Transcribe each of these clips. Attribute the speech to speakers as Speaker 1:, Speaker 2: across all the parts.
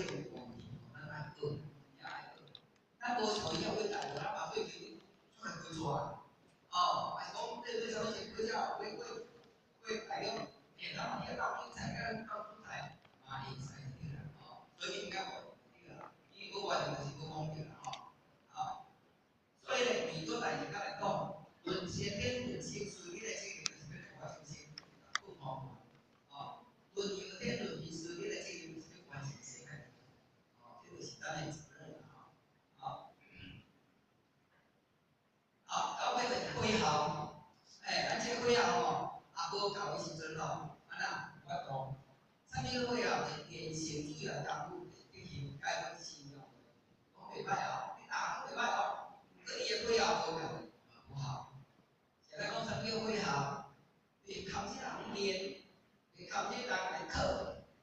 Speaker 1: 有问题，咱愛學，也愛學。咱無像伊遐偉大，無咱把對球出來開出來。哦，還是講你對啥物錢過了，過過過大約，欸，咱嘛去鬥煮菜，甲鬥煮菜嘛會使對啦，吼。所以應該無對啦，伊無完全就是無講對啦，吼。好，所以咧，佇做代誌較來講，論先天論性事，你來責任就是欲完成性不同，哦，論後天論藝術，你來責任就是欲完成世界。哦，這就是咱的責任啦，吼。好，好，到尾就是會校，欸，咱這個會校吼，也無夠的時陣吼，按怎有法度？啥物叫會校？就是典型主要工夫進行解決信用，講袂歹哦，你打講袂歹哦，閣伊的會校無夠，無效。現在講啥物叫會校？就是靠這人練，就是靠這人來考，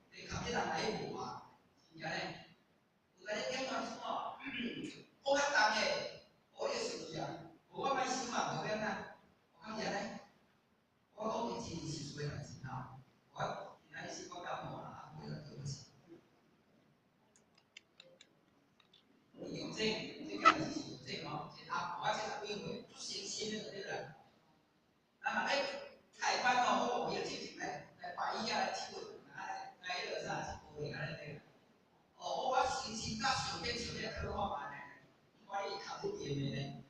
Speaker 1: 就是靠這人來磨，是毋是按呢？有當你點完書吼，講較重的，哦，你會生氣啊？無我莫想啊，無欲按怎？我講是按呢？我講一件真實的代誌吼，我今仔日是我感冒啦，啊，袂對不起。有這這件代誌是有這吼，一個阿婆啊，70幾歲，足誠心的對啦。啊，若欲開班吼，我有進前來來拜伊啊，來試問，啊來來彼個啥一個月按呢對啦。哦，我誠心甲上天上咧考看覓呢，我伊較不掂的呢，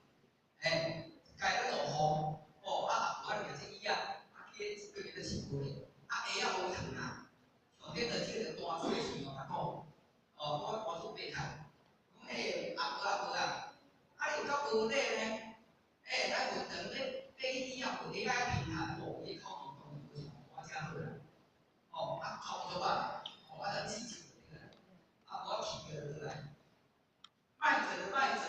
Speaker 1: 欸，改咧落雨，哦，啊阿婆啊掠這椅仔，啊去彼對面咧試過咧，啊鞋仔無脫啊，上天就借著大水的喙哦，共講，哦，我大水爬開，講欸，阿婆阿婆啊，啊你有夠無禮呢？欸，咱有當咧爬椅仔，有鞋仔平衡，哦，伊口氣當然無像我遮好啦，哦，啊哭出來，哦，我就氣氣就對啦，啊我氣就落來，賣做賣做，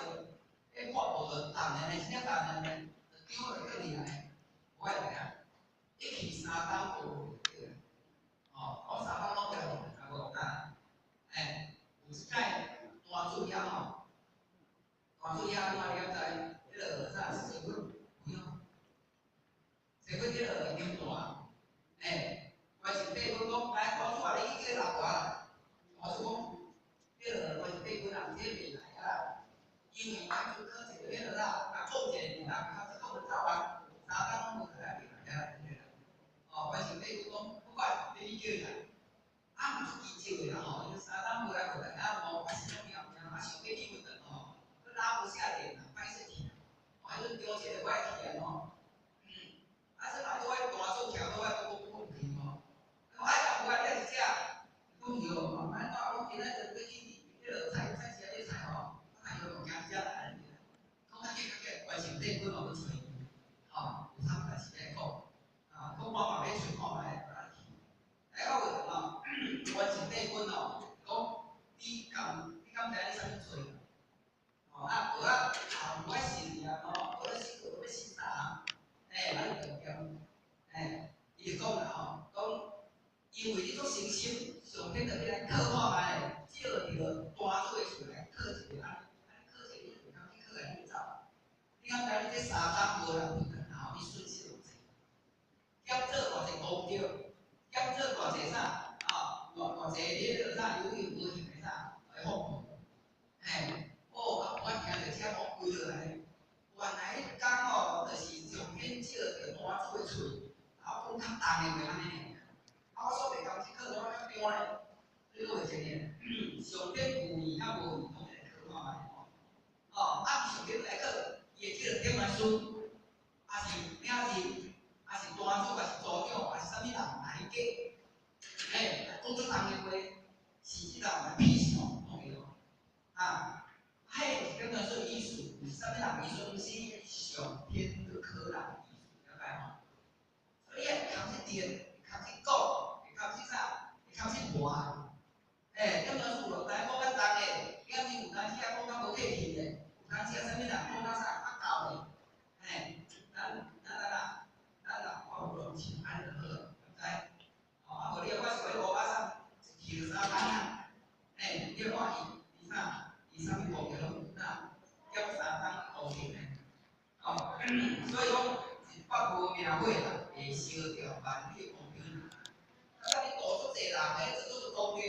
Speaker 1: 彼破布就重的呢，真正重的呢，就丟落倒去來，無愛來啊，一去3冬無回對啦，哦，講3冬攏袂來，啊無啊，欸，有一擺大水遐吼，大水遐怎你敢知？彼个啥水分有影？水分彼个淹大，欸，關心帝君講，來大主啊，你去叫老婆啦。大主講，彼个關心帝君啊，這袂來啊，因為咱就考一個彼個啥，啊講一個人，較講就走啊，3冬攏無來袂來啊，對啦。哦，關心帝君講，不管你去叫伊來，啊嘛足奇蹟的啦吼，伊3冬無來無來，啊無，啊是講喵喵，啊上尾你問轉吼，閣拉不下臉啊，歹勢去啊，哦，彼陣丟一個我會去啊吼，啊這人佫愛大主徛佫愛閣講講去吼，講哎呀，無愛你來食，講對吼，安怎我今仔日欲去彼落菜菜市仔買菜吼，我看伊用行遮來，講較緊較緊，關心帝君哦欲揣伊，吼，有啥物代誌愛講，啊，講我嘛欲揣看覓，來去，來到尾吼，關心帝君哦，講你敢知影你啥物罪？吼啊，無啊，啊無愛信伊啊吼，無咧信閣欲信啥？欸，咱就強，欸，伊就講啦吼，講因為你足誠心，上天就欲來考看覓，借著大水的喙來考一個，啊，啊你考這個你就袂當去考來你就走。你敢知你這3冬無人回來，吼，你損失偌濟？減做偌濟功德，減做偌濟啥？啊，偌偌濟你彼個啥有形無形的啥來奉獻？嘿，哦，啊，我聽著這我跪落來，原來彼工吼，就是上天借著大主的喙，啊，講較重的話按呢爾。啊，我煞袂甘去考，我較驚咧。所以講會這呢，上天有意佮無意，攏會來考看覓吼。哦，啊，上天來考，伊會叫點來師，抑是領袖，抑是大主，抑是組長，抑是啥物人來過，嘿，來講出重的話，甚至人來鄙視吼，攏會哦。啊，彼就是點來說意思，毋是啥物人意思，毋是上天閣考人的意思，了解吼？所以會通去定，會通去講，會通去啥？會通去磨。欸，點來說有當講較重的，點子有當時啊講較無客氣的，有當時啊啥物人講較啥較厚的，嘿，咱咱咱咱若看有良心，按呢就好，知？吼，啊無你我是講烏巴桑，一去就3冬啊，欸，你看伊伊啥？伊啥物功德攏哪減3冬功德呢？哦，所以講一百無明火啦，會燒掉萬里的光景。啊，當你度足濟人，欸，做足多功德，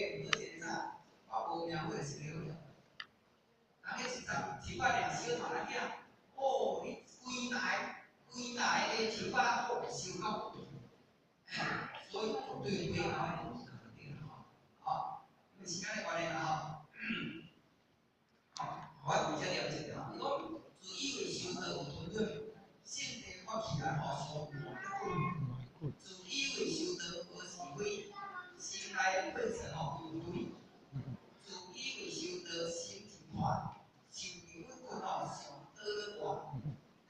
Speaker 1: 對尾後的對啦吼，好，因為時間的關係啦吼，好，我拄則念一下吼，伊講自以為修道有吞忍，聖地發起來吼相顧，自以為修道無是非，心內本身吼有雷，自以為修道心真快，受委屈吼上倒咧掛，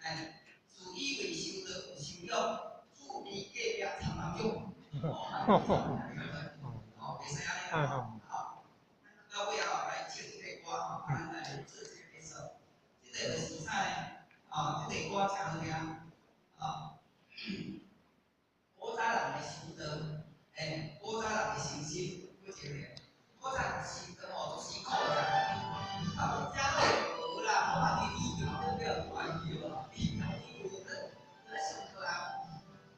Speaker 1: 哎，自以為修道有修養，厝邊隔壁蒼人種，哦，袂使按呢啦吼，好，到尾後來唱這个歌吼，咱來做這個結束。這个就是啥呢？啊，這个歌誠好聽，啊，古早人的修道，欸，古早人的修心，閣一个，古早人修道吼，足辛苦的啦，啊，食無啦，吼，啊，佇地牢對不對？哎呦，地牢地獄咧咧上課啊，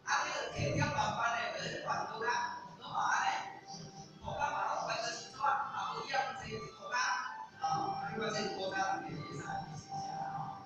Speaker 1: 啊，彼个鐵點慢慢的，咧煩惱啊，攏嘛按呢，塗甲嘛攏懸做是怎，啊，無伊仔坐一塗甲，啊，啊，你看這是古早人的啥形象吼。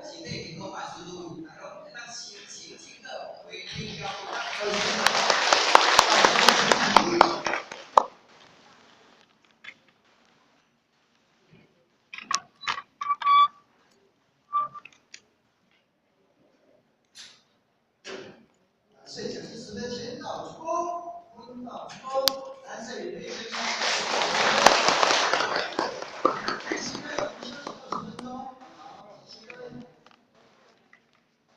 Speaker 1: 身體健康萬事如意，大家會當心情晴好，開天交。
Speaker 2: 謝謝主持人，簽到成功，簽到成功，咱說。